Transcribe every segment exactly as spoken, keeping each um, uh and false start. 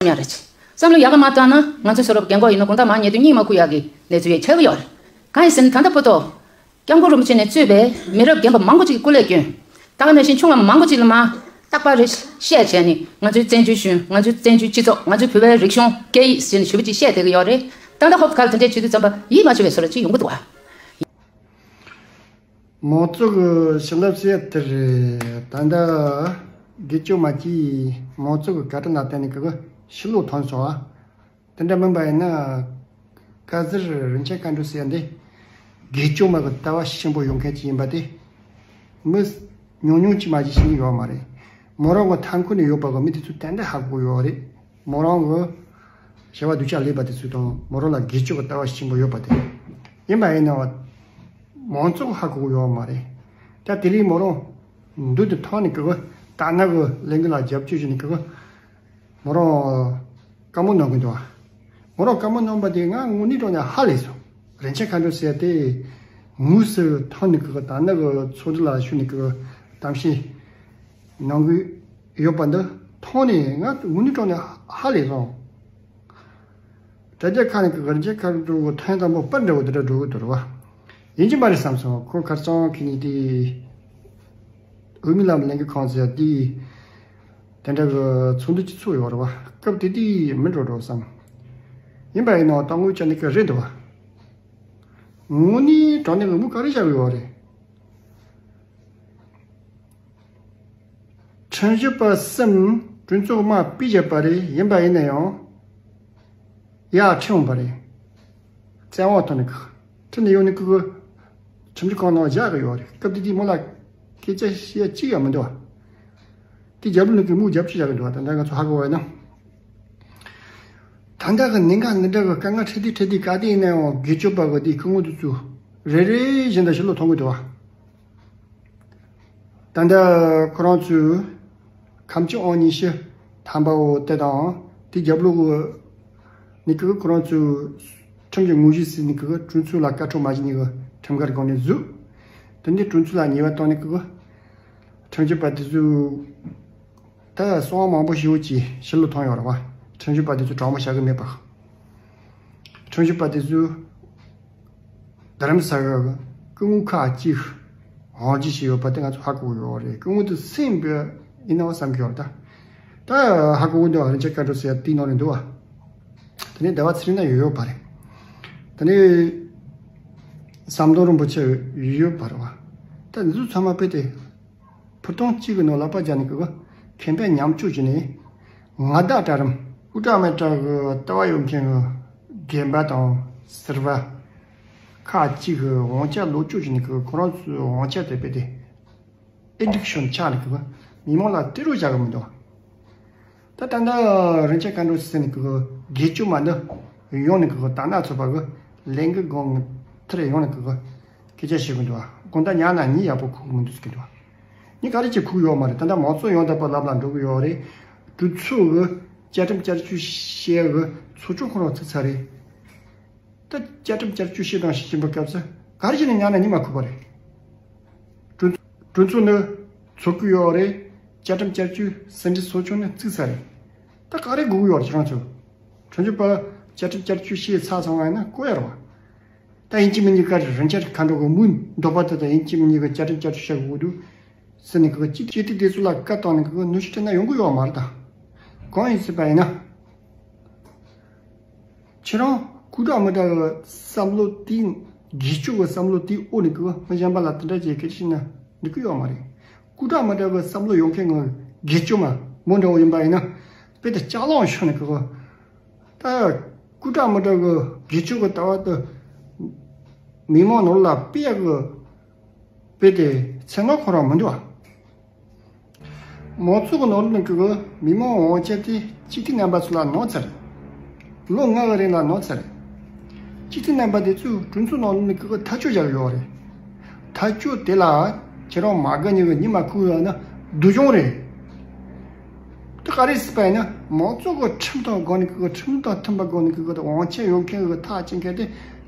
ཡ་རེད། བསམ་བློ་ཡག་ག་མ་བཏང་ན་ང་ཚོ་བཟོ་རབ་རྒན་གོག་ཡིན་ན་དགོང་དག་མར་ཉལ་དུས་གཉིད་མ་ཁུག་ཡག་གི་གནས་ཚུལ་ཡང་ཆགས་ཀྱི་ཡོད་རེད། གང་ཡིན་ཟེར་ན་ད་ལྟ་བར་དུ་སྐྱབས་མགོན་རིན་པོ་ཆེ་ནས་གཙོས་པའི་མི་རབས་རྒན་པ་མང་པོ་ཅིག་གིས་སྐུ་ལས་བསྐྱོན། ད་ག་ནང་བཞིན་ཆུང་བ་མང་པོ་ཅིག་ལ་མར་རྟག་པར་རེ་བཤད་བྱས་ནས་ང་ཚོའི་བཙན་བྱོལ་གཞུང་། ང་ཚོའི་བཙན་བྱོལ་སྤྱི་ཚོགས། ང་ཚོའི་བོད་པའི་རིག་གཞུང་སྐད་ཡིག་ཟེར་ནས་ཞེ་པོ་ཅིག་བཤད་བསྡད་ཀྱི་ཡོད་རེད། ད་ལྟ་ཧོབ་ཁ་ལ་དེ་འདྲས་བྱེད་དུས་ཙམ་པ་ཡིད་མ་ཆེས་པའི་བཟོ་འདྲ་ཅིག་ཡོང་གི་འདུག་བ། མང་གཙོ་གི་བྱིན་རླབས་ཟེར་ཡ་དེ་རེད། ད་ལྟ་དགེ་སྐྱོ་མ་གིས་མང་གཙོ་གི་བཀའ་དྲིན་ལ་བརྟེན་ནས་ཀྱི་གི་ཕྱི་ལོགས་ཐོན་སོང་བ། དེ་འདྲ་མིན་པ་ཡིན་ན་བཀའ་ཟུར་རིན་ཆེན་མཁའ་འགྲོ་ཟེར་ཡ་འདི་དགེ་སྐྱོ་མ་གི་ལྟ་བ་ཞིབ་པོ་ཡོད་མཁན་ཅིག་ཡིན་པ་དེ་མི་ཉུང་ཉུང་ཅིག་མ་གཞི་ཤེས་ཀྱི་ཡོད་མ་རེད། མོ་རང་གི་མཐའ་འཁོར་ནས་ཡོད་པ་གི་མི་དེ་ཚོ་ཏན་ཏན་ཧ་གོ་ཡོད་རེད། མོ་རང་གི་བྱ་བ་སྡུག་ཅག་ལས་པ་དེ་ཚོ་དང་མོ་རང་ལ་དགེ་སྐྱོ་གི་ལྟ་བ་ཞིབ་པོ་ཡོད་པ་དེ། ཡིན་པ་ཡིན་ན་མང་ཚོགས་ཧ་གོ་ཡོད་མ་རེད། ད་དེ་རིང་མོ་རང་མདུན་དུ་ཐོན་ནས་ཀྱི་གི་ད་ནང་གི་ལས་འགུལ་ལ་རྒྱབ་སྐྱོར་བྱས་ནས་ཀྱི་གི་མོ་རང་བཀའ་མོལ་གནང་གི་འདུག་བ། མོ་རང་བཀའ་མོལ་གནང་པ་དེ་ང་དངོས་གནས་དྲང་གནས་ཧ་ལས་སོང་། རིན་ཆེན་མཁའ་འགྲོ་ཟེར་དེ་དངོས་སུ་ཐོན་ནས་ཀྱི་གི་ད་ནང་གི་ཚོགས་འདུ་ལ་ཞུགས་ནས་ཀྱི་གི་གཏམ་བཤད་གནང་གི་ཡོད་པ་འདི་མཐོང་ནས་ང་དངོས་གནས་དྲང་གནས་ཧ་ལས་སོང་། དྲ་རྒྱ་ཁག་ནས་ཀྱི་རིན་ཆེན་མཁའ་འགྲོ་ཐེངས་དང་པོ་པར་འདྲ་བོ་དེ་འདྲ་འགྲོ་གི་འདུག་རེད་བ། ཡིན་གྱི་མ་རེད་བསམ་སོང་། ཁོ་ཁར་སང་ཁེ་ནི་དེ་དབུ་མའི་ལམ་ལས་འགུལ་ཁང་ཟེར་དེ་དེ་འདྲ་གི་ཚོགས་འདུ་ཅིག་ཚུགས་ཡོད་རེད་བ། སྐབས་དེ་དུས་མི་འགྲོ་འགྲོ་བསམ། ཡིན་པ་ཡིན་ནའང་ད་དངོས་ཆ་ནས་ཀྱི་རེད་འདུག་བ། དངོས་གནས་དྲང་གནས་ལུང་པ་ག་རེ་བཞག་ཡོད་རེད། ཁྲིམས་ཞིབ་པ་གསུམ་གྲོས་ཚོགས་དམག་ཕུད་བཞག་པ་རེད། ཡིན་པ་ཡིན་ན་ཡང་ཡར་ཁྲིད་འོང་བ་རེད། བཙན་དབང་ཐོག་ནས་ཁྲིད་ནས་ཡོང་ནས་ཁོ་ཁྲིམས་ཞིབ་ཁང་ནང་བཞག་གི་ཡོད་རེད། སྐབས་དེ་དུས་མོ་ལ་སྐད་ཆ་བཤད་གཅིག་ཡང་མི་འདུག་བ། དེ་རྒྱབ་ལོགས་ནས་ཀྱི་མོ་རྒྱབ་ཆ་བཞག་གི་འདུག་བ། ད་ལྟ་ང་ཚོ་ཧ་གོ་བ་ཡིན་ན། ད་ལྟ་གི་གནད་འགག་འདི་འདྲ་གི་དཀའ་ངལ་འཕྲད་དུས་འཕྲད་དུས་ག་དུས་ཡིན་ན་ཡང་དགེ་སྐྱོ་པ་གི་དེའི་སྐུ་ངོ་དེ་ཚོ་རེ་རེ་བཞིན་དུ་ཕྱི་ལོགས་ཐོན་གི་འདུག་བ། ད་ལྟ་ཁོ་རང་ཚོས་ཁམས་སྤྱི་ཨང་ཉི་ཤུ་ཐམ་པ་བོ་དེ་དང་དེ་རྒྱབ་ལོགས་གི་ནི་ཀི་ཁོ་རང་ཚོས་ཁྲིམས་ཀྱི་དངོས་གཞི་ཟིན་ནི་ཀི་གྲོས་ཚོགས་ལ་བཀའ་འཁྲོལ་མ་བྱས་ནི་ཀི་ཁྲིམས་འགལ་སྒང་ནས་བཟོས། དེ་ནས་གྲོས་ཚོགས་ལ་ཉེས་པ་བཏང་ནི་ཀི་ཁྲིམས་ཞིབ་པ་དེ་ཚོས་ད་གསང་བ་མང་པོ་ཞེ་པོ་ཅིག་ཕྱི་ལོགས་ཐོན་ཡོད་རེད་བ། ཁྲིམས་ཞིབ་པ་དེ་ཚོས་དྲང་མོ་བྱ་གི་མེད་པ། ཁྲིམས་ཞིབ་པ་དེ་ཚོས་རྡ་རམ་ས་ལ་གི་སྐུ་ངོ་ཁག་ཅིག་དབང་སྒྱུར་བྱས་ཡོད་པ་དེ་ང་ཚོ་ཧ་གོ་ཡོད་རེད། སྐུ་ངོ་དེ་སེམས་པ་ཡིན་ནའང་བསམ་གྱི་ཡོད་རེད་ད། ད་ཧ་གོ་གི་འདུག་རིན་ཆེན་མཁའ་འགྲོ་ཟེར་ཡ་དེའི་ནང་ནས་འདུག་བ། དེ་ནས་ཟླ་བ་ཚེ་རིང་ན་ཡོད་ཡོད་པ་རེད། དེ་ནས་ཟམ་གདོང་རིན་པོ་ཆེ་ཡོད་ཡོད་པ་རེད་བ། ད་འདི་ཚོ་ཚང་མ་དཔེ་དེ་ཕུ་ཐུང་གཅིག་གི་ནང་ལག་པ་སྦྱར་ནས་གི་མཁས་པས་མཉམ་སྤྱོད་བྱས་ནས་མངའ་བདག་གྲལ་རིམ་དབུ་སྐྲ་མི་སྐྲ་གི་ལྟ་བ་ཡོད་མཁན་གི་རྒན་པ་དང་ཟུར་པ་ཁག་ཅིག་གི་དབང་ཆ་ལོག་སྤྱོད་བྱས་ནས་གི་ཁོ་རང་ཚོའི་དབང་ཆ་དེ་དཔེ་དེ་ཨེ་ཌིག་ཤན་ཆགས་ནས་གི་མི་མང་ལ་སྤྲད་རོགས་བྱ་གི་མི་འདུག་ད་ད་ལྟ་རིན་ཆེན་མཁའ་འགྲོ་ཟེར་ནས་གི་དགེ་སྐྱོ་མ་འདི་ཡོང་ནས་གི་ད་ན་ཚོད་པ་གི་ལས་འགུལ་སྒང་ཐེར་ཡོང་ནས་གི་སྐད་ཆ་བཤད་གི་འདུག་བ། དགོང་དག་ཉལ་ན་གཉིད་ཡག་པོ་ཁུག་གི་མི་འདུག་ཟེར་གི་འདུག་བ། གཉིད་ག་རེ་བྱེད་ཁུག་ཡོད་མ་རེད། ད་ལྟ་མང་གཙོ་ཡོང་དག་པ་ལབ་ལ་འགྲོ་གི་ཡོད་རེད། གྲོས་ཚོགས་གི་བཅའ་ཁྲིམས་བསྐྱར་བཅོས་བཤད་གི་ཚོགས་ཆུང་ཁོ་རང་ཚིག་ཚར་རེད། ད་བཅའ་ཁྲིམས་བསྐྱར་བཅོས་བཤད་དང་བཤད་ཀྱིན་པའི་སྐབས་སུ་ག་རེ་བྱས་ནས་ཉལ་ན་གཉིད་མ་ཁུག་པ་རེད། གྲོས་གྲོས་ཚོགས་ནི་ཚོགས་ཀྱི་ཡོད་རེད། བཅའ་ཁྲིམས་བསྐྱར་བཅོས་ཟིན་བྲིས་ཚོགས་ཆུང་ནི་བཙུགས་ཚར་རེད། ད་ག་རེ་དགོས་ཀྱི་ཡོད་རེད་ཁྱེད་རང་ཚོ། ཁྲིམས་ཞིབ་པ་བཅའ་ཁྲིམས་བསྐྱར་བཅོས་བྱས་ཚར་སོང་བ་ཡིན་ན་བསྐོ་ཡ་རེད་བ། ད་ཡིན་གཅིག་མིན་གཉིས་ཀ་རིན་ཆེན་མཁའ་འགྲོ་གི་མིང་འདོགས་པ་དེ་དང་ཡིན་གཅིག་མིན་གཉིས་ཀ་བཅའ་ཁྲིམས་བསྐྱར་བཅོས་བྱ་དགོས་འདུག་ཟེར་ནས་གི་ཅི་ཅི་སྟེ་དེ་ཚོ་ལ་བཀའ་བཏང་ནས་གི་ནུས་ཤུགས་སྤྲད་ན་ཡོང་གི་ཡོད་མ་རེད་ད། གང་ཡིན་ཟེར་བ་ཡིན་ན། ཁྱེད་རང་སྐུ་དྲག་མི་དྲག་གི་བསམ་བློ་དེ་དགེ་སྐྱོ་གི་བསམ་བློ་དེ་འོག་ནས་གི་མི་གཞན་པ་ལ་དེ་འདྲ་བྱས་སྐད་ཆ་བཤད་ན་འགྲིག་གི་ཡོད་མ་རེད། སྐུ་དྲག་མི་དྲག་གི་བསམ་བློ་ཡོད་མཁན་གི་དགེ་སྐྱོ་མ་མོ་འདྲ་བོ་ཡིན་པ་ཡིན་ན་དཔེ་དེ་ལྕགས་ལམ་ཤོར་ནས་གི་གི་ད་སྐུ་དྲག་མི་དྲག་གི་དགེ་སྐྱོ་གི་ལྟ་བ་དེ་མི་མང་ནོར་ལ་དཔེ་ཡག་གི་དཔེ་དེ་ཚེ་ནོར་ཁོ་རང་མི་འདུག་ཨ། མང་ཚོགས་ཀྱི་ནང་ལོགས་ནས་ཀྱི་མི་མང་དབང་ཆ་དེ་སྤྱི་འཐུས་རྣམ་པ་ཚོ་ལ་གནང་ཚར་རེད། ལོ་ལྔ་གི་རིང་ལ་གནང་ཚར་རེད། སྤྱི་འཐུས་རྣམ་པ་དེ་ཚོས་གྲོས་ཚོགས་ནང་ལོགས་ནས་ཀྱི་ཐག་གཅོད་བཞག་ཡོད་རེད། ཐག་གཅོད་དེ་ལ་ཁྱེད་རང་མ་དགའ་ཉེ་གི་གཉིད་མ་ཁུག་ཡོད་ན་སྡུག་སྦྱོང་རེད། དེ་ག་རེ་ཟེར་བ་ཡིན་ན་མང་ཚོགས་ཀྱི་ཁྲིམས་དང་སྒང་ནས་ཀྱི་ཁྲིམས་དང་མཐུན་པ་སྒང་ནས་ཀྱི་དབང་ཆ་ཡོད་མཁན་གྱི་ཐག་བཅད་མཁན་དེ་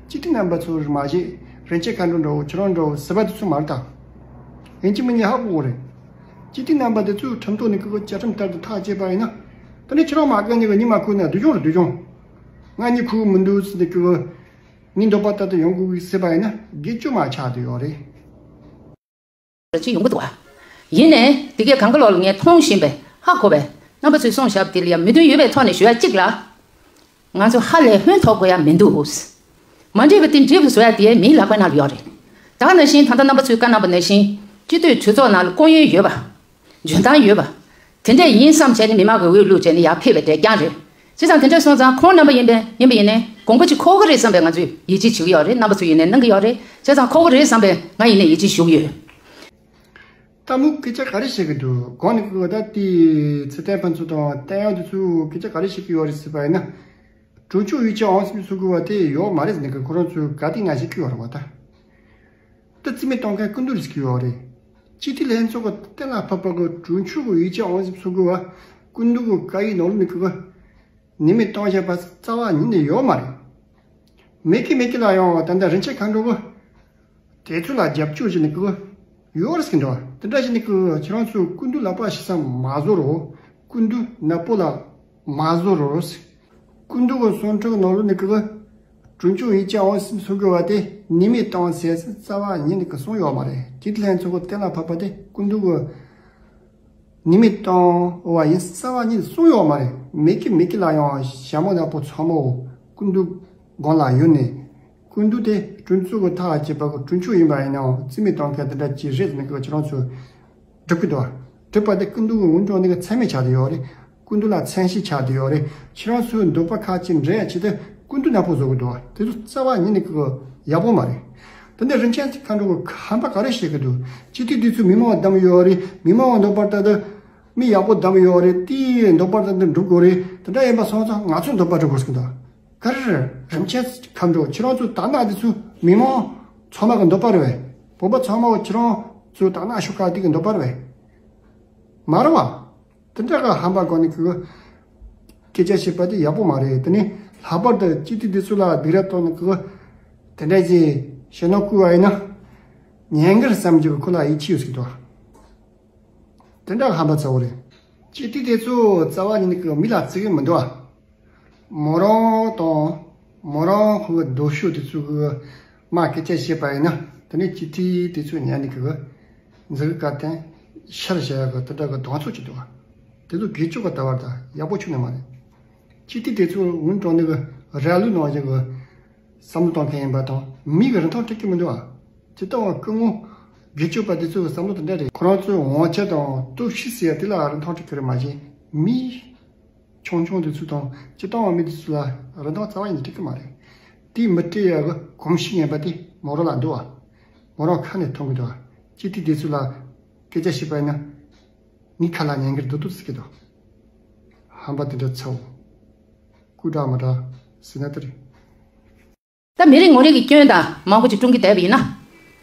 སྤྱི་འཐུས་རྣམ་པ་ཚོ་རེད་མ་གཞི་རིན་ཆེན་མཁའ་འགྲོ་འདྲ་བོ་ཁྱེད་རང་འདྲ་བོ་ཟུར་པ་དེ་ཚོ་མ་རེད་ད། ཡིན་གཅིག་མིན་གཉིས་ཧ་གོ་གི་རེད། སྤྱི་འཐུས་རྣམ་པ་དེ་ཚོས་ཁྲིམས་ཐོག་ནས་ཀྱི་བཅའ་ཁྲིམས་ལྟར་དུ་ཐག་བཅད་པ་ཡིན་ན། ད་ནི་ཁྱེད་རང་མ་དགའ་ནི་གི་གཉིད་མ་ཁུག་ན་སྡུག་གྱོང་རེད་སྡུག་གྱོང་། ང་གཉིད་ཁུག་གི་མི་འདུག་ཟེར་ནས་ཀི་གི་ངའི་འདོད་པ་ལྟར་དུ་ཡོང་དགོས་ཀི་ཟེར་བ་ཡིན་ན་དགེ་སྐྱོ་མ་ཆགས་བསྡད་ཡོད་རེད། ཅིག་ཡོང་གི་འདུག་ཨ། ཡིན་ནའི་དེ་གས་གང་ག་ལོག་ལ་ངས་མཐོང་བཞིན་པའི་ཧ་གོ་བའི་རྣམ་པ་ཚོས་གསུངས་བཞག་པ་དེ་ལ་ཡང་མོས་མཐུན་ཡོད་པའི་ཐོག་ནས་ཞུ་ཡ་གཅིག་ལ། ང་ཚོ་ཧ་ལས་ཧོན་ཐོག་དགོས་ཡ་མི་འདུག་མ་འགྲིག་པ་དེ་འགྲིག་པ་བཟོ་ཡ་དེ་མིའི་ལག་པའི་ནང་ལ་ཡོད་རེད། ད་ག་ནང་བཞིན་ད་ལྟ་རྣམ་པ་ཚོས་བཀའ་གནང་པ་ནང་བཞིན་སྤྱི་འཐུས་གྲོས་ཚོགས་ནང་ལ་སྐུ་ཡོན་ཡོད་པ། འཇོན་ཐང་ཡོད་པ། དེ་འདྲས་ཡིན་བསམ་བྱས་ནས་མི་མང་གི་འོས་བླུགས་བྱས་ནས་ཡར་ཕེབས་པའི་གྲས་རྐྱང་རེད། བྱས་ཙང་དེ་འདྲས་སོང་ཙང་ཁོང་རྣམ་པ་ཡིན་པས་ཡིན་པ་ཡིན་ནའི་དགོངས་པ་ཅིག་འཁོར་གི་རེད་བསམ་པའི་ང་ཚོས་ཡིད་ཆེས་བྱེད་ཀྱི་ཡོད་རེད། རྣམ་པ་ཚོ་ཡིན་ནའི་གནང་གི་ཡོད་རེད། བྱས་ཙང་འཁོར་གི་རེད་བསམ་པའི་ང་ཡིན་ནའི་ཡིད་ཆེས་ཞུ་གི་ཡོད། ད་མོས་སྐད་ཆ་ག་རེ་བཤད་གི་འདུག་གོང་ནས་གི་ད་ལྟའི་ཚེ་བརྟན་ཕུན་ཚོགས་དང་བསྟན་དབྱངས་དེ་ཚོས་སྐད་ཆ་ག་རེ་བཤད་གི་ཡོད་རེད་ཟེར་བ་ཡིན་ན། གྲོས་ཆོད་ཡིག་ཆ་འོང་སེམས་གསོ་དགོས་པ་དེ་ཡོད་མ་རེད་ཟེར་ནས་གི་ཁོ་རང་ཚོས་ག་དེ་ང་ཞིག་གི་ཡོད་རེད་བ་ད། ད་རྩིས་མེད་གཏོང་མཁན་སྐུ་མདུན་རེད་ཟེར་གི་ཡོད་རེད། སྤྱི་འཐུས་ལྷན་ཚོགས་ཀྱི་གཏན་ལ་ཕབ་པ་གི་གྲོས་ཆོད་ཀྱི་ཡིག་ཆ་འོང་སེམས་གསོ་དགོས་པ་སྐུ་མདུན་གྱི་བཀའ་ཡིག་ནང་ལོགས་ནས་གི་ནུས་མེད་གཏོང་བཞག་པ་རྩ་བ་ཉིད་ནས་ཡོད་མ་རེད། མེད་ཀི་མེད་ཀི་ལ་ཡང་ད་ལྟ་རིན་ཆེན་མཁའ་འགྲོ་གི་དེ་ཚོ་ལ་རྒྱབ་སྐྱོར་བྱས་ནས་གི་ཡོད་རེད་ཟེར་གི་འདུག་དེ་འདྲ་བྱས་ནས་གི་ཁྱེད་རང་ཚོས་སྐུ་མདུན་ལག་པ་ཕྱི་ས་མ་བཟོ་རོགས། སྐུ་མདུན་ནག་པོ་ལ་མ་བཟོ་རོགས། སྐུ་མདུན་གྱི་གསུང་འཕྲིན་ནང་ལོགས་ནས་གི་གྲོས་ཆོད་ཡིག་ཆ་འོང་སེམས་གསོ་དགོས་པ་དེ་ནུས་མེད་བཏང་ཟེར་རྩ་བ་ཉིད་ནས་གི་གསུངས་ཡོད་མ་རེད། སྤྱི་འཐུས་ལྷན་ཚོགས་ཀྱི་གཏན་ལ་ཕབ་པ་དེ་སྐུ་མདུན་གྱི་ནུས་མེད་བཏང་བ་ཡིན་རྩ་བ་ཉིད་ནས་གསུངས་ཡོད་མ་རེད། མེད་ཀི་མེད་ཀི་ལ་ཡང་ཞྭ་མོ་ནག་པོ་ཚང་མ་སྐུ་མདུན་སྒང་ལ་ཡོད་ནས་སྐུ་མདུན་དེ་གྲོས་ཚོགས་ཀྱི་ཐག་བཅད་པ་གི་གྲོས་ཆོད་ཡིན་པ་ཡིན་ནའང་རྩིས་མེད་བཏང་མཁན་དེ་འདྲ་ཅིག་རེད་ཟེར་ནས་གི་ཁྱེད་རང་ཚོས་སྒྲུབ་ཀྱི་འདུག་སྒྲུབ་པ་དེ་སྐུ་མདུན་གྱི་འོས་སྦྱོང་ནི་གི་མཚན་སྨད་ཆགས་བསྡད་ཡོད་རེད། སྐུ་མདུན་ལ་མཚན་ཤས་ཆགས་བསྡད་ཡོད་རེད། ཁྱེད་རང་ཚོའི་འདོད་པ་ཁག་ཅིག་འགྲན་ཡ་ཆེད་དུ་སྐུ་མདུན་ནག་པོ་བཟོ་གི་འདུག་དེ་ཚོ་རྩ་བ་ཉིད་ནས་གི་ཡག་པོ་མ་རེད། དེ་འདྲ་རིན་ཆེན་མཁའ་འགྲོ་གི་ཧམ་པ་ག་རེ་བཤད་གི་འདུག་སྤྱི་འཐུས་འདི་ཚོས་མི་མང་བདམས་ཡོད་རེད། མི་མང་བ་འདོད་པ་ལྟར་དུ་མི་ཡག་པོ་བདམས་ཡོད་རེད། དེའི་འདོད་པ་ལྟར་དུ་འགྲུབ་དགོས་རེད། དེ་འདྲ་ཡིན་པ་སོང་ཙང་ང་ཚོའི་འདོད་པ་འགྲུབ་དགོས་ཟེར་གི་འདུག་ག་རེ་རེད། རིན་ཆེན་མཁའ་འགྲོ་ཁྱེད་རང་ཚོའི་དག་སྣང་འདི་ཚོ་མི་མང་ཚང་མ་གི་འདོད་པ་རེད་པས། བོད་པ་ཚང་མ་བ་ཁྱེད་རང་ཚོའི་དག་སྣང་ཤོག་ཁག་འདི་གི་འདོད་པ་རེད་པས། མ་རེད་བ། དེ་འདྲ་གི་ཧམ་པ་སྒོ་ནས་གི་སྐད་ཆ་བཤད་པ་དེ་ཡག་པོ་མ་རེད། དེ་ནི་ལྷག་པར་དུ་སྤྱི་འཐུས་འདི་ཚོ་ལ་སྡིགས་ར་གཏོང་ནས་གི་དེ་འདྲ་ཞིག་ཞེ་ནོ་བསྐུལ་བ་ཡིན་ན་ཉན་གི་རེད་བསམ་རྒྱུ་གི་ཁོ་ལ་ཡིད་ཆེས་ཡོད་ཟེར་གི་འདུག་དེ་འདྲ་ཧམ་པ་ཚ་བོ་རེད། སྤྱི་འཐུས་དེ་ཚོ་རྩ་བ་ཉིད་ནས་གི་མི་ལ་བརྩི་གི་མི་འདུག་ཨ། མོ་རང་དང་མོ་རང་ཁོ་གི་སྡོད་ཤོག་དེ་ཚོ་གི་མ་སྐད་ཆ་བཤད་པ་ཡིན་ན་དེ་ནས་སྤྱི་འཐུས་དེ་ཚོ་ཉན་ནས་གི་འཛིན་གི་བཀའ་བསྟན་ཤར་བྱ་ཡག་གི་དེ་འདྲ་གི་གདེང་ཚོད་ཅིག་འདུག་ཨ། དེ་ཚོ་དགེ་སྐྱོ་གི་ལྟ་བ་དང་ཡག་པོ་ཆུང་ནས་མ་རེད། སྤྱི་འཐུས་དེ་ཚོ་འོས་སྦྱོང་ནི་གི་ར་ལུག་ནང་བཞིན་གི་བསམ་བློ་གཏོང་མཁན་ཡིན་པ་དང་མི་གི་རིན་ཐང་སྤྲད་ཀྱི་མི་འདུག་ཨ། ཇི་ལྟ་བ་སྐུ་ངོ་དགེ་སྐྱོ་པ་དེ་ཚོའི་བསམ་བློ་དེ་འདྲ་རེད། ཁོ་རང་ཚོའི་ངོ་ཆ་དང་སྟོབས་ཤུགས་ཟེར་ཡ་དེ་ལ་རིན་ཐང་སྤྲད་ཀྱི་རེད་མ་གཞི་མི་ཆུང་ཆུང་དེ་ཚོ་དང་ཇི་ལྟ་བ་མི་དེ་ཚོ་ལ་རིན་ཐང་རྩ་བ་ཡིན་སྤྲད་ཀྱི་མ་རེད། དེ་མི་སྤྲད་ཡ་གི་གོམས་གཤིས་ངན་པ་དེ་མོ་རང་ལ་འདུག་ཨ། མོ་རང་ཁ་ནས་མཐོང་གི་འདུག་ཨ། སྤྱི་འཐུས་དེ་ཚོ་ལ་སྐད་ཆ་བཤད་པ་ཡིན་ན་ངའི་ཁ་ལ་ཉན་གི་རེད་སྡུག་སྡུག་ཟེར་གི་འདུག་ཧམ་པ་དེ་འདྲ་ཚ་བོ། སྐུ་དྲག་མ་དྲག་ཟེར་ན་དེ་རེད། ད་མི་རེ་ངོ་རེ་གི་སྐྱོན་དང་མང་པོ་ཅིག་སྲུང་གི་བསྡད་པ་ཡིན་ན།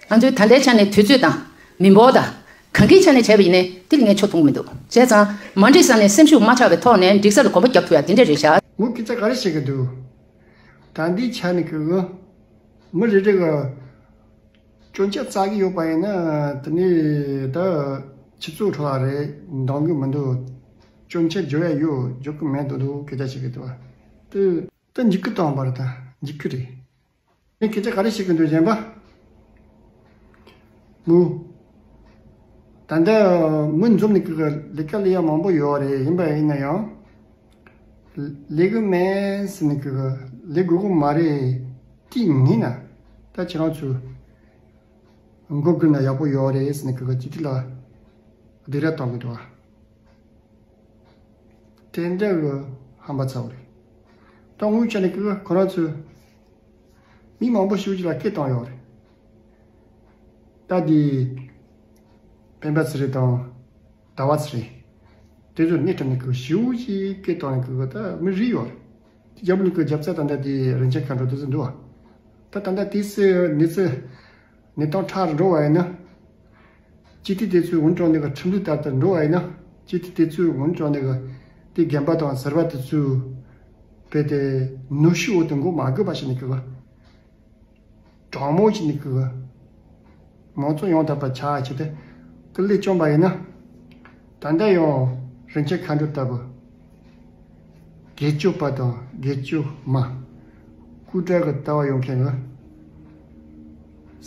ང་ཚོའི་ད་ལྟའི་ཆ་ནས་དུས་ཚོད་དང་མི་འབོར་དང་གང་གི་ཆ་ནས་བྱས་པ་ཡིན་ནའི་དེ་ལ་ངས་ཆོ་མཐུན་གི་མི་འདུག་བྱས་ཙང་མ་འགྲིག་ས་ནས་སེམས་ཤུགས་མ་ཆག་པའི་ཐོག་ནས་འགྲིག་ས་ལ་གོམ་པ་རྒྱབ་ཐུབ་ཡ་དེ་འདྲ་རེད་ཤག་མོ་སྐད་ཆ་ག་རེ་བཤད་གི་འདུག་ད་འདིའི་ཆ་ནས་གི་གི་མི་རེ་རེ་གི་སྐྱོན་ཆ་བཙལ་གི་ཡོད་པ་ཡིན་ན་དེ་ནས་ད་ཆུ་ཚོད་འཕྲོ་བ་རེད་འདང་གི་མི་འདུག་སྐྱོན་ཆ་བརྗོད་ཡ་ཡོད་བརྗོད་གི་མེད་འདུག་འདུག་སྐད་ཆ་བཤད་གི་འདུག་བ། དེ། ད་འཇིགས་སྐུལ་བཏང་བ་རེད། ད་འཇིགས་སྐུལ་རེད། ངས་སྐད་ཆ་ག་རེ་བཤད་གི་འདུག་གཞན་པ། མུ། ད་ལྟ་མུ་འཛོམས་ནས་ཀྱི་ལས་ཀ་ལས་ཡ་མང་པོ་ཡོད་རེད། ཡིན་པ་ཡིན་ན་ཡང་། ལས་གི་མེད་ཟེར་ནས་ཀྱི་ལས་དགོས་གི་མ་རེད། དེ་ཡིན་ན་ད་ཁྱེད་རང་ཚོས་མགོ་སྒུར་ན་ཡག་པོ་ཡོད་རེད་ཟེར་ནས་ཀྱི་སྤྱི་འཐུས་ལ་སྡིགས་ར་བཏང་གི་འདུག་བ། དེ་འདྲ་གི་ཧམ་པ་ཚ་བོ་རེད། ད་དངུལ་ཆ་ནས་ཀྱི་ཁོ་རང་ཚོས་མི་མང་པོ་ཞིག་ཅིག་ལ་སྐད་བཏང་ཡོད་རེད། ད་དེ་སྤེན་པ་ཚེ་རིང་དང་ཟླ་བ་ཚེ་རིང་དེ་ཚོ་སྣེ་ཁྲིད་ནས་ཀྱི་ཞིའུ་ཞིག་སྐད་བཏང་ནས་ཀྱི་ད་མི་རིགས་ཡོད་རེད། དེ་རྒྱབ་ནས་ཀྱི་རྒྱབ་རྩ་ད་ལྟ་དེ་རིན་ཆེན་མཁའ་འགྲོ་དེ་ཚོ་འདུག་བ། ད་ད་ལྟ་དེ་སེ་གནས་ཚུལ། གནས་སྟངས་ཁྲ་རུ་འགྲོ་བ་ཡིན་ན། སྤྱི་འཐུས་དེ་ཚོའི་འོས་སྦྱོང་ནས་ཀྱི་ཁྲིམས་ལུགས་ལྟར་དུ་འགྲོ་བ་ཡིན་ན། སྤྱི་འཐུས་དེ་ཚོའི་འོས་སྦྱོང་ནས་ཀྱི་དེ་རྒན་པ་དང་ཟུར་པ་དེ་ཚོའི་བོད་དེ་ནུས་ཤུགས་འོག་ཏུ་འགོ་མ་དགོས་པ་ཞིག་ནས་ཀྱི་གྲོགས་མོ་ཞིག་ནས་ཀྱི་མང་གཙོ་ཡོང་ཐུབ་པ་ཆགས་ཆེད་དུ་སྐུ་ལས་བསྐྱོན་པ་ཡིན་ན། ད་ལྟ་ཡང་རིན་ཆེན་མཁའ་འགྲོ་ལྟ་བུ་ དགེ་སྐྱོབ་པ་དང་དགེ་སྐྱོབ་མ། སྐུ་དྲག་གི་ལྟ་བ་ཡོད་མཁན་གྱི་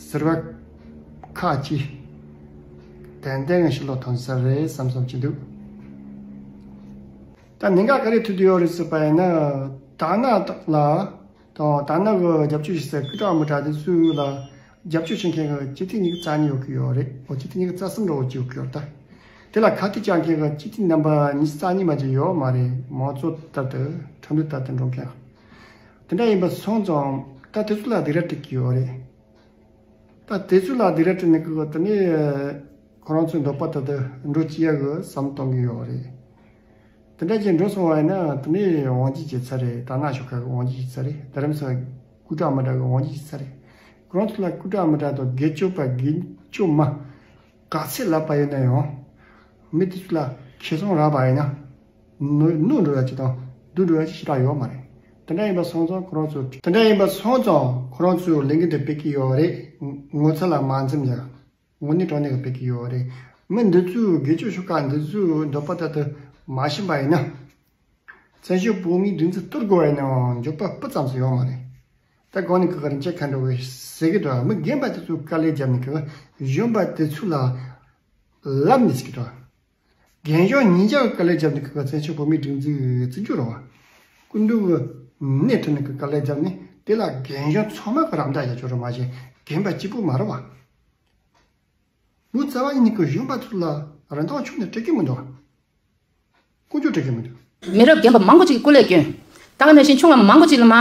ཟུར་པ་ཁག་ཅིག་ཏན་ཏན་ཕྱིར་ལོག་ཐོན་ས་རེད་བསམ་བསམ་གྱི་འདུག་ད་གནད་འགག་ག་རེ་ཐུག་བསྡད་ཡོད་རེད་ཟེར་བ་ཡིན་ན། དར་ནག་ལ་དང་དར་ནག་གི་རྒྱབ་སྐྱོར་བྱེད་སའི་སྐུ་དྲག་མི་དྲག་དེ་ཚོ་ལ་རྒྱབ་སྐྱོར་བྱེད་མཁན་གྱི་སྤྱི་འཐུས་ཉི་ཤུ་རྩ་གཉིས་ཡོད་ཀྱི་ཡོད་རེད། འོ་སྤྱི་འཐུས་ཉི་ཤུ་རྩ་གསུམ་འདྲ་བོ་ཅིག་ཡོད་ཀྱི་ཡོད་རེད་ད། དེ་ལ་ཁ་གཏད་བཅག་མཁན་གྱི་སྤྱི་འཐུས་རྣམ་པ་ཉི་ཤུ་རྩ་གཉིས་མ་གཏོགས་ཡོད་མ་རེད། མང་གཙོ་ལྟར་དུ་ཁྲིམས་ལུགས་ལྟར་དུ་འགྲོ་མཁན། དེ་འདྲ་ཡིན་པ་སོང་ཙང་ད་དེ་ཚོ་ལ་སྡིགས་ར་སྤྲད་ཀྱི་ཡོད་རེད། ད་དེ་ཚོ་ལ་སྡིགས་ར་སྤྲད་ནས་ཀྱི་དེ་ནས་ཁོ་རང་ཚོའི་འདོད་པ་ལྟར་དུ་འགྲོ་བྱེད་ཡག་གི་བསམ་བློ་གཏོང་གི་ཡོད་རེད། དེ་འདྲ་ཅིག་འགྲོ་སོང་བ་ཡིན་ན་དེ་ནས་དབང་སྒྱུར་བྱེད་ས་རེད། དར་ནག་ཤོག་ཁག་གི་དབང་སྒྱུར་བྱེད་ས་རེད། རྡ་རམ་ས་ལ་སྐུ་དྲག་མི་དྲག་གི་དབང་སྒྱུར་བྱེད་ས་རེད། ཁོ་རང་ཚོ་ལ་སྐུ་དྲག་མི་དྲག་དང་དགེ་སྐྱོབ་པ་དགེ་སྐྱོབ་མ་ག་ཚད་ལབ་པ་ཡིན་ན་ཡང་། མི་དེ་ཚོ་ལ་ཁེ་བཟང་རག་པ་ཡིན་ན། ནོར་ནོར་འགྲོ་ཡ་ཅིག་དང་སྡུག་འགྲོ་ཡ་ཅིག་ཞེ་དྲག་ཡོད་མ་རེད། དེ་འདྲ་ཡིན་པ་སོང་ཙང་ཁོ་རང་ཚོ་དེ་འདྲ་ཡིན་པ་སོང་ཙང་ཁོ་རང་ཚོའི་ལས་འགན་དེ་སྤེལ་གྱི་ཡོད་རེད། ངོ་ཚ་ལ་མ་འཛེམ་ཡ། དངོས་གནས་དྲང་གནས་ཀྱི་སྤེལ་གྱི་ཡོད་རེད། མི་འདི་ཚོས་དགེ་སྐྱོབ་ཤོག་ཁག་འདི་ཚོའི་འདོད་པ་ལྟར་དུ་མ་ཕྱིན་པ་ཡིན་ན། བཙན་བྱོལ་བོད་མིའི་སྒྲིག་འཛུགས་གཏོར་དགོས་པ་ཡིན་ནའང་འགྱོད་པ་སྤུ་ཙམ་ཞིག་ཡོད་མ་རེད། ད་གོང་ནས་ཁ་ཁ་རིན་ཆེན་མཁའ་འགྲོ་བས་ཟེར་གི་འདུག་མི་རྒན་པ་དེ་ཚོས་དཀའ་ལས་བརྒྱབ་ནས་ཁ་གཞོན་པ་དེ་ཚོ་ལ་ལབ་ནས་ཟེར་གི་འདུག་རྒན་གཞོན་གཉིས་ཆ་གི་དཀའ་ལས་བརྒྱབ་ནས་ཁ་བཙན་བྱོལ་བོད་མིའི་སྒྲིག་འཛུགས་བཙུགས་རྒྱུ་རེད་བ། སྐུ་མདུན་གྱི་སྣེ་ཁྲིད་ནས་ཁ་དཀའ་ལས་བརྒྱབ་ནས་དེ་ལ་རྒན་གཞོན་ཚང་མ་གི་རམ་འདེགས་བྱ་རྒྱུ་རེད་མ་གཞི་རྒན་པ་གཅིག་པུ་མ་རེད་བ། ལོ་ཙཱ་བ་ཡིན་ནི་གི་གཞོན་པ་ཚོ་ལ་རིན་ཐང་ཆུང་ནས་སྤྲད་ཀྱི་མི་འདུག་ཀུན་སྤྱོད་སྤྲད་ཀྱི་མི་འདུག་མི་རབས་རྒན་པ་མང་པོ་ཅིག་སྐུ་ལས་བསྐྱོན། ད་ག་ནང་བཞིན་ཆུང་བ་མང་པོ་ཅིག་ལ་མ་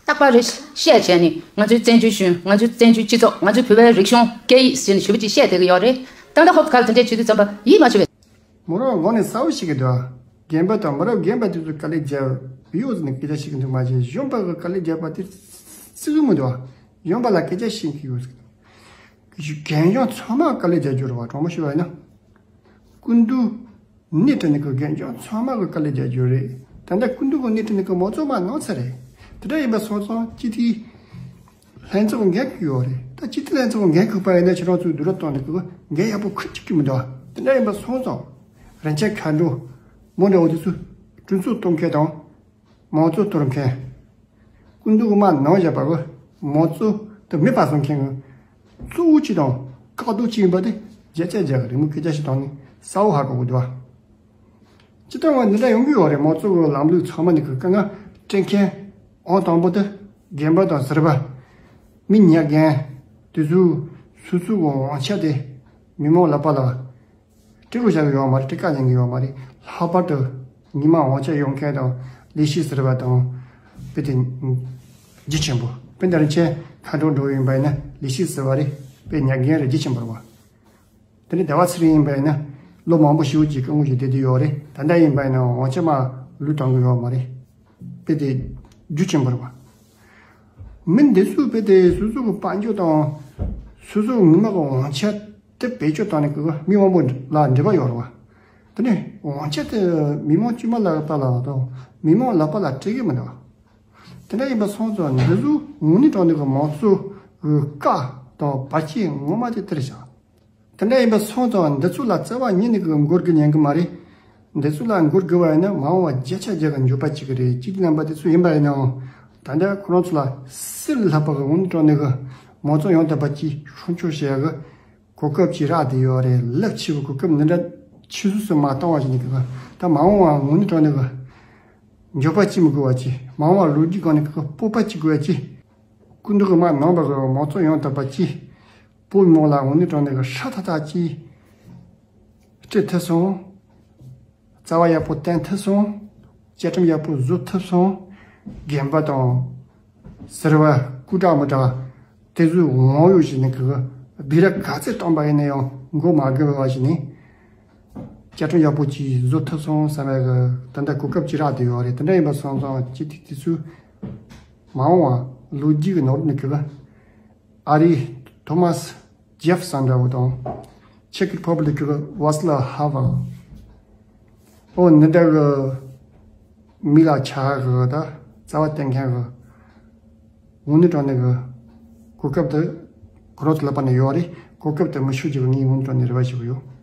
རྟག་པར་རེ་བཤད་བྱས་ནས་ང་ཚོའི་བཙན་བྱོལ་གཞུང་ང་ཚོའི་བཙན་བྱོལ་སྤྱི་ཚོགས་ང་ཚོའི་བོད་པའི་རིག་གཞུང་སྐད་ཡིག་ཟེར་ནས་ཞེ་པོ་ཅིག་བཤད་བསྡད་ཀྱི་ཡོད་རེད། ད་ལྟ་ཧོབ་ཁ་ལ་དེ་འདྲས་བྱེད་དུས་ཙམ་པ་ཡིད་མ་ཆེས་པའི། མོ་རང་དགོངས་ནས་གསལ་པོ་ཞིག་གི་འདུག་རྒན་པ་དང་མི་རབས་རྒན་པ་དེ་ཚོ་དཀའ་ལས་རྒྱབ་ཡོད་ཟེར་ནས་སྐད་ཆ་བཤད་ཀྱི་འདུག་མ་གཞི་གཞོན་པ་གི་དཀའ་ལས་རྒྱབ་པ་དེ་བརྩི་གི་མི་འདུག་གཞོན་པ་ལ་སྐད་ཆ་བཤད་ཀྱི་ཡོད་ཟེར་གི་འདུག་རྒན་གཞོན་ཚང་མ་དཀའ་ལས་རྒྱག་རྒྱུ་རེད་བ། དྲང་མོ་ཞུ་བ་ཡིན་ན། སྐུ་མདུན་སྣེ་ཁྲིད་ནས་ཀྱི་རྒན་གཞོན་ཚང་མ་གི་དཀའ་ལས་རྒྱག་རྒྱུ་རེད། ད་ལྟ་སྐུ་མདུན་གི་སྣེ་ཁྲིད་ནས་ཀྱི་མང་གཙོ་མ་གནང་ཚར་རེད། དེ་འདྲ་ཡིན་པ་སོང་ཙང་སྤྱི་འཐུས་ལྷན་ཚོགས་འགན་འཁུར་ཡོད་རེད། ད་སྤྱི་འཐུས་ལྷན་ཚོགས་འགན་འཁུར་པ་ཡིན་ན་ཁྱེད་རང་ཚོས་བསྡུར་ར་བཏང་ནས་ཀྱི་འགན་ཡག་པོ་འཁུར་ཐུབ་ཀྱི་མི་འདུག་དེ་འདྲ་ཡིན་པ་སོང་ཙང་རིན་ཆེན་མཁའ་འགྲོ་མོ་འདྲ་བོ་དེ་ཚོས་གྲོས་ཚོགས་གཏོང་མཁན་དང་། མང་གཙོ་གཏོར་མཁན། སྐུ་མདུན་གྱི་མ་ནང་བཞག་པ་གི་མང་གཙོ་དེ་མེད་པ་བཟོ་མཁན་གྱི་གཙོ་བོ་གཅིག་དང་བཀག་རྡོ་གཅིག་ཡིན་པ་དེ་བརྒྱ་ཆ་བརྒྱ་གི་རེད། མོ་སྐད་ཆ་ཞིག་བཏང་ནས་གསལ་བོ་ཧ་གོ་གི་འདུག་བ། སྤྱིར་བཏང་བ་འདི་འདྲ་ཡོང་གི་ཡོད་རེད། མང་གཙོ་གི་ལམ་ལུགས་ཚང་མ་ནི་གི་དཀའ་ངལ་སྤྲད་མཁན་ཨང་དང་པོ་དེ་རྒན་པ་དང་ཟུར་པ། མི་ཉག་རྒན་དེ་ཚོའི་སོ་སོ་གི་དབང་ཆ་དེ་མི་མང་ལག་པ་ལ། སྤྲད་རོགས་བྱ་གི་ཡོད་མ་རེད། སྤྲད་ག་ཉན་གི་ཡོད་མ་རེད། ལྷག་པར་དུ་མི་མང་དབང་ཆ་ཡོད་མཁན་དང་ལས་བྱེད་ཟུར་པ་དང་དཔེ་དེ་རྒྱུ་ཆེན་པོ། དཔེ་འདི་རིན་ཆེན་མཁའ་འགྲོ་འགྲོ་ཡིན་པ་ཡིན་ན་ལས་བྱེད་ཟུར་པ་རེད། དཔེ་ཉག་རྒན་རེད། རྒྱུ་ཆེན་པོ་རེད་བ། དེ་ནས་ཟླ་བ་ཚེ་རིང་ཡིན་པ་ཡིན་ན་ལོ་མང་པོ་ཞེ་པོ་ཅིག་སྐུ་ངོ་ཞིག་བསྡད་དེ་ཡོད་རེད། ད་ལྟ་ཡིན་པ་ཡིན་ན་དབང་ཆ་མ་ལུས་བཏང་གི་ཡོད་མ་རེད། དཔེ་དེ་རྒྱུ་ཆེན་པོ་རེད་བ། མི་འདི་ཚོས་དཔེ་དེ་སོ་སོ་གི་དཔལ་འབྱོར་དང་སོ་སོ་ངོ་མ་གི་དབང་ཆ་དེ་བེད་སྤྱོད་བཏང་ནས་གི་མི་མང་པོ་ལ་འབྲེལ་བ་ཡོད་རེད་བ། དེ་ནས་དབང་ཆ་དེ་མི་མང་དཀྱུས་མ་ལག་པ་ལ་དང་མི་མང་ལག་པ་ལ་སྤྲད་གི་མི་འདུག་དེ་འདྲ་ཡིན་པ་སོང་ཙང་འདི་ཚོ་དངོས་གནས་དྲང་གནས་ཀྱི་མང་གཙོ་གི་བཀའ་དང་བར་ཆད་ངོ་མ་དེ་དེ་རེད་ཤག་དེ་འདྲ་ཡིན་པ་སོང་ཙང་འདི་ཚོ་ལ་རྩ་བ་ཉིད་ནས་གི་མགོ་སྒུར་ཉན་གི་མ་རེད། འདི་ཚོ་ལ་མགོ་སྒུར་བ་ཡིན་ན་མ་འོངས་པ་བརྒྱ་ཆ་བརྒྱ་གི་འགྱོད་པ་གཅིག་གི་རེད། གཅིག་རྣམ་པ་དེ་ཚོ་ཡིན་པ་ཡིན་ནའང་ད་ལྟ་ཁོ་རང་ཚོ་ལ་སྲིད་ལྷག་པ་གི་དངོས་གནས་དྲང་གནས་གི་མང་གཙོ་ཡང་དག་པ་གཅིག་སྲུང་སྐྱོབ་བྱེད་ཡ་གི་གོ་སྐབས་ཅིག་རག་བསྡད་ཡོད་རེད། རླབས་ཆེ་བའི་གོ་སྐབས་འདི་འདྲ་ཆུད་ཟོས་སུ་མ་བཏང་བ་ཞིག་ནས་གི་ད་མ་འོངས་པ་དངོས་གནས་དྲང་གནས་གི་འགྱོད་པ་གཅིག་མི་དགོས་པ་གཅིག་མ་འོངས་པ་ལོ་རྒྱུས་སྒང་ནས་གི་སྤོབས་པ་གཅིག་དགོས་པ་གཅིག་སྐུ་མདུན་གྱི་མ་གནང་བ་གི་མང་གཙོ་ཡང་དག་པ་གཅིག་བོད་མི་མང་ལ་དངོས་གནས་དྲང་གནས་ཀྱི་ཧྲ་ཐག་ཐག་གཅིག་སྤྲད་ཐུབ་སོང་། རྩ་བ་ཡག་པོ་བརྟན་ཐུབ་སོང་། བཅའ་ཁྲིམས་ཡག་པོ་བཟོ་ཐུབ་སོང་། རྒན་པ་དང་ཟུར་པ་སྐུ་དྲག་མི་དྲག་དེ་ཚོའི་ངོ་ཡོད་བཞིན་ནས་གི་སྡིགས་ར་ག་ཚད་བཏང་པ་ཡིན་ན་ཡང་མགོ་མ་སྒུར་བ་བཞིན་ནས་བཅའ་ཁྲིམས་ཡག་པོ་ཅིག་བཟོ་ཐུབ་སོང་བསམ་པའི་གི་ད་ལྟ་གོ་སྐབས་ཅིག་རག་བསྡད་ཡོད་རེད། དེ་འདྲ་ཡིན་པ་སོང་ཙང་སྤྱི་འཐུས་དེ་ཚོས་མ་འོངས་པ་ལོ་རྒྱུས་ཀྱི་ནང་ནས་གི་ཨ་རིའི་ཐོ་མཱས་ཇེབ་སན་འདྲ་བོ་དང་། ཆེག་རི་ཕབ་ལིག་གི་ཝཱ་སི་ལ་ཧ་ཝེལ། ཨོ་འདི་འདྲ་གི་མི་ལ་ཆ་གི་ད་རྩ་བ་བརྟན་མཁན་གི་དངོས་གནས་དྲང་གནས་གི་གོ་སྐབས་དེ་ཁོ་རང་ཚོ་ལ་ཕར་ནས་ཡོད་རེད། གོ་སྐབས་དེ་མི་ཤོར་རྒྱུ་གི་ངས་དངོས་གནས་དྲང་གནས་རེ་བ་ཞུ་གི་ཡོད།